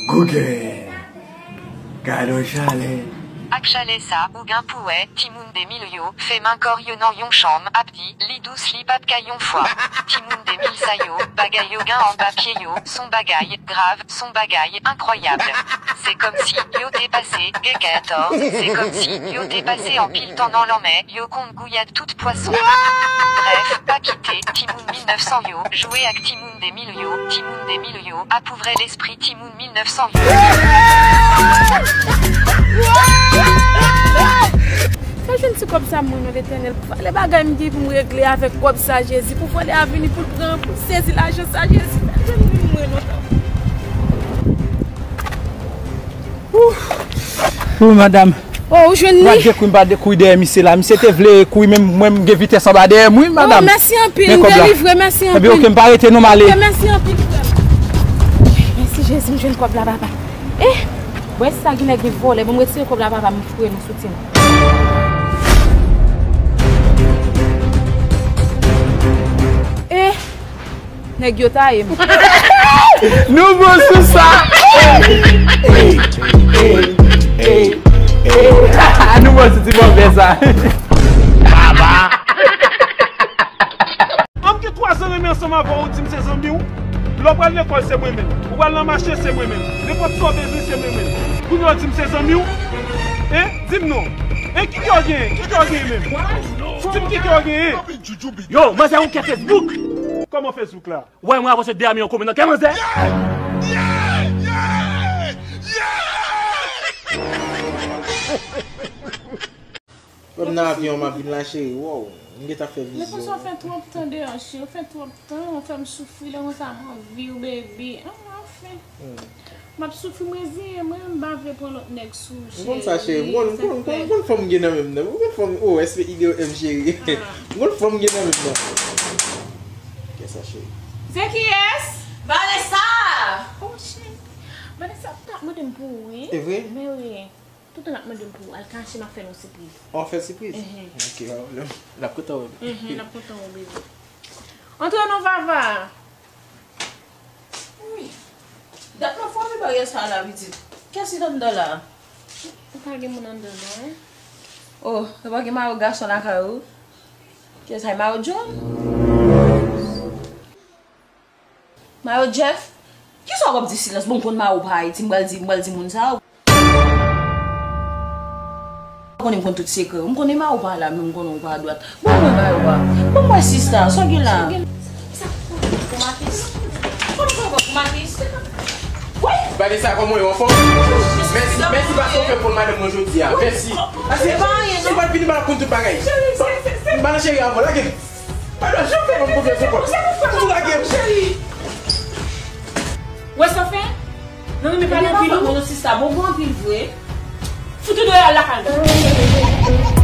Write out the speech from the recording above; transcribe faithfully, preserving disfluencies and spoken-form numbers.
Kokenn! Gad on chalè! Ak chalè sa, ou gen pou wè, timoun de mil yo, fèmen kò yo nan yon chanm, ap di, li dous, li p ap kay yon fwa. Timoun de mil sa yo, bagay yo gen anba pye yo, s on bagay grav, s on bagay enkwayab. Se kòmsi yo te pase, gen kètòz, se kòmsi yo te pase anpil tan nan lanmè, yo konn gouyad tout pwason. Brèf, pa kite timoun mil nèf san yo jwe ak timoun de mil yo, timoun de mil yo ap ouvè lespri timoun mil nèf san yo. Fè jwenn ti kòb sa mwen non Letènèl, pou vale bagay m gen pou m regle avèk kòb sa Jezi, pou vòlè a vini pou l pran, pou l sezi lajan sa Jezi, fè jwenn mwen non. Ou madanm. Oh, ou jwenn li? M pa dekouri, m pa dekouri dèyè misye la. Misye te vle kouri, men mwen m gen vitès anba dèyè m, wi, madanm. Oh, mèsi anpil, m delivre, mèsi anpil. Ebyen, oke, m pa rete non, m ale. Oke, mèsi anpil, frè m. Mèsi Jezi, m jwenn kòb la, papa. Eh, bon, e sa gen nèg vin vòlè, bon, m retire kòb la, papa, m foure nan soutyen m. Eh, Nèg yo taye m. Nou bon sou sa. Ey, ey, ey, ey, ey. Nou bon sou ti bòfè sa. Baba. An m gen twa zan renmen ansanm avè w, ou di m se zanmi w. Lè w pral lekòl, se mwen menm. Ou pral nan mache, se mwen menm. Nenpòt sa w bezwen, se mwen menm. Kounye a w di m se zanmi w? Hein? Di m non. E ki kè w genyen? Ki kè w genyen menm? Di m ki kè w genyen? Yo, manzè, ou gen Facebook? Kòman Facebook la? Wè, mwen avanse de ami an komen nan kè manzè. Lè m nan avyon, m ap vin la, cheri. Wow, m gentan fè vizyon. Lekonsa w fè twòp tan deyò, cheri. W fè twòp tan, w fè m soufri lè konsa, m anvi w, baby. Ah, anfen. M ap soufri, m reziyen mwen, m pa vle pran lòt nèg sou ou, cheri. M konn sa, cheri. M konn, m konn, m konn, m konn fanm gen nan men m nan. M konn fanm, oh, respè ide yo, M, cheri. M konn fanm gen nan men m nan. Kiyès sa, cheri? Se kiyès? Vanessa! Oh, cheri. Vanessa, t ap mande m pou ou, wi. E vre? Men wi. Tout tan l ap mande m pou ou. Al kache, m ap fè l yon sipriz. Oh, fè sipriz? Mhm. Ok, l ap kontan wè m. Mhm, l ap kontan wè w, baby. Antre non, Vava. Wi. Dat mwen fòme bagay sa la, pitit. Kiyès ki t anndan la? Ou pa gen moun anndan non, wi. Oh, ou pa gen mayo gason lakay ou? Kiyès sa, mayo John? Mayo Jeff? Kisa w ap di silans? Bon, m konn mayo pa Ayiti, m pral di, m pral di moun sa. Ou konnen m konn tout sekrè w. M konnen mayo pa la, men m konnen w pa dwat. Bon, mwen ba yo a. Bon, mwen sista, sa w gen la? Sa pou Makis? Sa pou Makis? Wi. Vanessa, kòman w ye, anfòm? Mèsi, mèsi paske w fè pou madanm mwen jodi a. Mèsi. Paske si w pa t vini, m pa t ap konn tout bagay. M pa nan cheri avan, lage m. Madanm, jan w fè fè m konfyans ankò. Ou tou lage m. Wè sa w fè? Nou renmen pale anpil, wi. Mwen, sista, bon, bon anpil vre. Fout ou deyò, al lakay mwen.